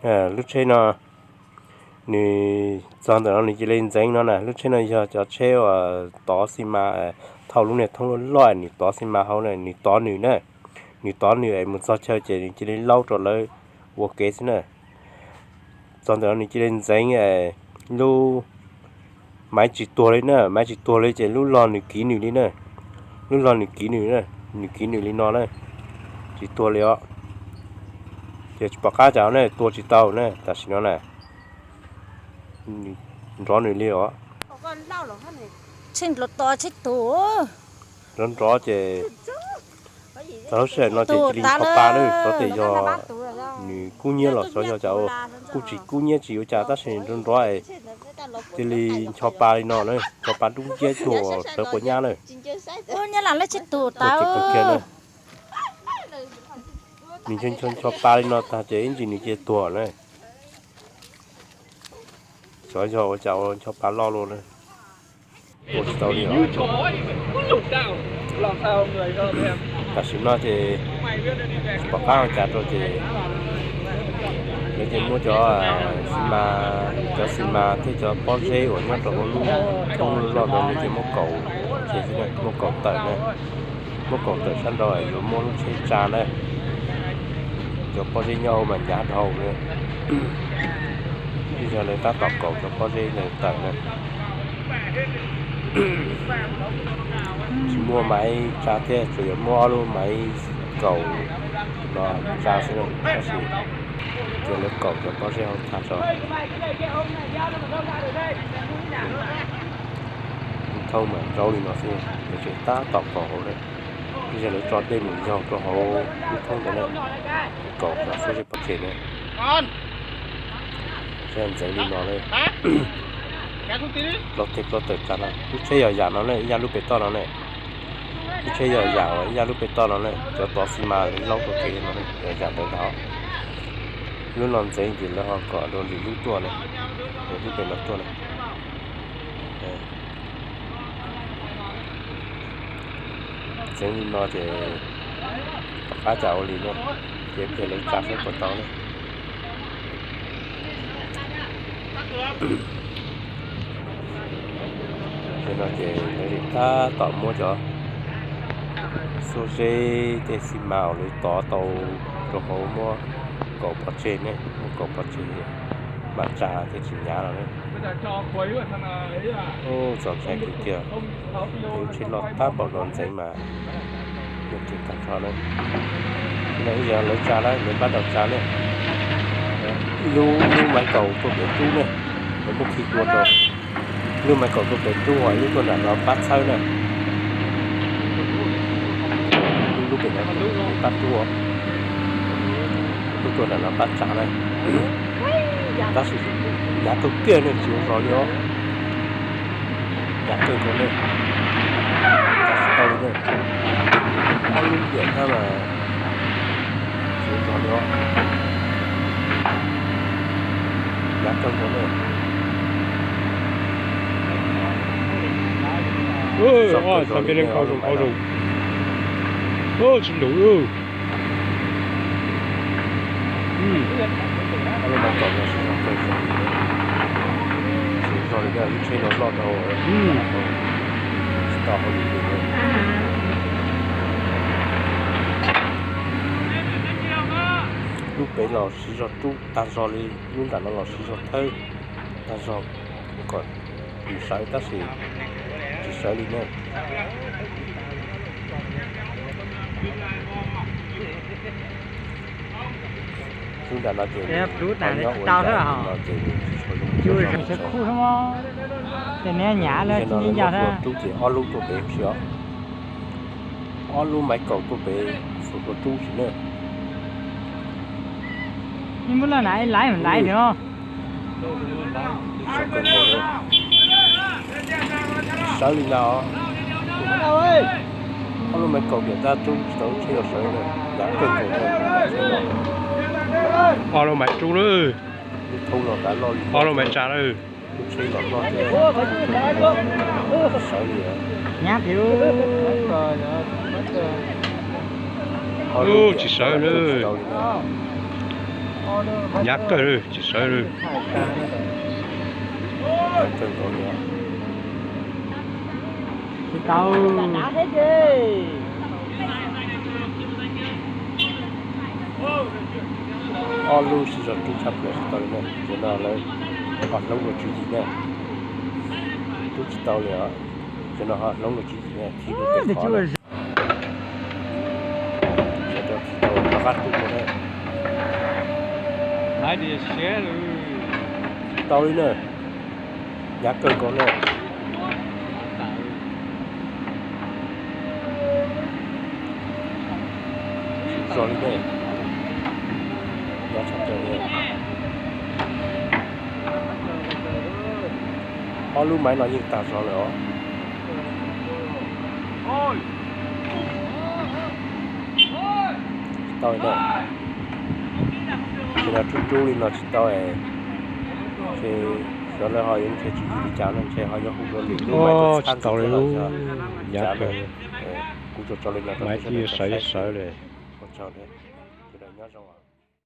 Lub tsheb no nws txog ntawm no nws cia li ntxeev no na. Lub tsheb no yog cov tsheb uas tov xi mas, thauj lub niag thoob loj loj nws tov xi mas hauv na, nws tov nws na. Nws tov nws es mus txog chaw ces nws cia li laub rau lawv ua kev xwb na. Txog ntawm no nws cia li ntxeev lub maiv tsis tuag li na, maiv tsis tuag li ces lub log nws kiv nws li na. Lub log nws kiv nws, nws kiv nws li no na, tsis tuag li os. Ces tsis pom qab cas na, tua tsis tau na tam sim no na. Nrov nws li os. Nrov nrov ces txog lub sij hawm no ces cia li ncho pa na, xyov tias yog nws kub hnyiab los xyov yog cas, kuj tsis kub hnyiab tsis ua cas tab sis nrov nrov cia li ncho pa li no na, ncho pa dub nciab cuag sawv quav nyab na. Ua tsis pus kiag na. Nws ncho ncho ncho pa li no tag ces ib ntsis nws cia tuag na. Xyov yog ua cas ua ncho pa loj luaj na. Ua tsis tau li os. Tam sim no ces tsis pom qab ua cas rau ces lawv ces muab cov xi mas, cov xi mas thiab cov pob zeb uas nyob rau hauv lub thoob loj ntawd lawv ces muab kaus, ces muab kaus tawm na. Muab kaus tawm sab nraud yuav muab lub tsheb tsa na. Cov pob zeb nyob hauv mas ncav dhau na. Yog lawv tab tom kaus cov pob zeb ntawd tawm na. Tsis muaj maiv tsa thiab, tsuas yog muab ob lub maiv kaus no tsa xwb na, tab sis ces lawv kaus cov pob zeb hauv tag tso. Lub thoob mas zaub li no xwb, lawv tseem tab tom kaus hauv na. Ib zaug lawv tso dej mus yaug rau hauv lub thoob ntawd na, kaus cov pob zeb pov tseg na. Ntxeev li no na. Ploj teg ploj taw tsa no, lub tsheb yog yam no ne, ib yam lub pem toj no ne. Lub tsheb yog yam uas ib yam lub pem toj no ne, cov tov xi mas laub rau kev no ne, yog yam ntawd ntag. Lub no ntxeev ces lawv ho kom dua lwm lub tuaj na, lub pem no tuaj na. Ntxeev li no ces tom qab cas ua li na, ces pliag lawv tsa saib puas tau na. Ces no ces lawv tab tom muab cov xuab zeb tej xi mas uas lawv tov tau rau hauv muab kaus pov tseg ne, muab kaus pov tseg mam tsa thiaj tsis hnyav no ne. Txaus ntshai kawg kiag, lub tsheb loj tab npaum no ntxeev mas nws tsis tag nrho na. No ib yam lawv tsa na, lawv pab rau tsa ne. Lub, lub maiv kaus tuaj pem rub ne, lawv muab khi dua rau. Lub maiv kaus tuaj pem rub, ib lub tuaj nram no pab txhawb na. Lub pem no pab rub, lub tuaj nram no pab tsa na. Tab sis hnyav kawg kiag ne, tsis ua zog li os. Hnyav kawg nkaus ne, tsa tsis tau li ne. Ob lub tiam thab mas tsis ua zog li os. Hnyav kawg nkaus ne. Tsis zoo, tsis zoo li ne, ob lub maiv no. Tsis lub, ob lub maiv kaus no tsis zoo kawg, tsis zoo li, tsis zoo li lub tsheb no loj dhau, tsis tau hauj lwm li. Lub pem los siv zog rub tag zog li, lub nram no los siv zog thawb tag zog kom sawv tab sis tsis sawv li ne. Lub nram no ces nws nyob ua nram no ces nws tsis tshua zoo, nyob ua rub ces ob lub tuaj pem tsis os. Ob lub maiv kaus tuaj pem xus tua rub tsis ne. Sawv li ntag os. Ob lub maiv kaus pem tab rub tsis tau lub tsheb los sawv na, hnyav kawg nkaus na. Ob lub maiv rub lawm. Lub thoob no kav loj li, ob lub maiv tsa lawm. Lub tsheb los loj thiab, sawv li. Ub, tsis sawv na. Hnyav kawg li, tsis sawv li. Ob lub sib zog rub tshaj plaws tsis tau li na, zaum no lawv ho hloov dua tswv yim na. Rub tsis tau li os, zaum no ho hloov dua tswv yim na, thim lub pem qhov na. Zaum no tsis tau, rov qab rub dua na. Tsis tau li na, hnyav kawg nkaus na. Tsis tau li na, hnyav tshaj plaws li. Ob lub maiv no yeej tag zog lawm os. Tsis tau li na. Ces no rub rub li no tsis tau es, ces xyov lawv ho yuav nrhiav tswv yim li cas no, ntshe ho yuav hu dua lwm lub maiv tuaj tshaj ntxiv thiab los yog li cas na. Kuv tsuas tso li no rau peb sawv daws tau saib xwb. Ua tsaug, sawv daws nyob zoo.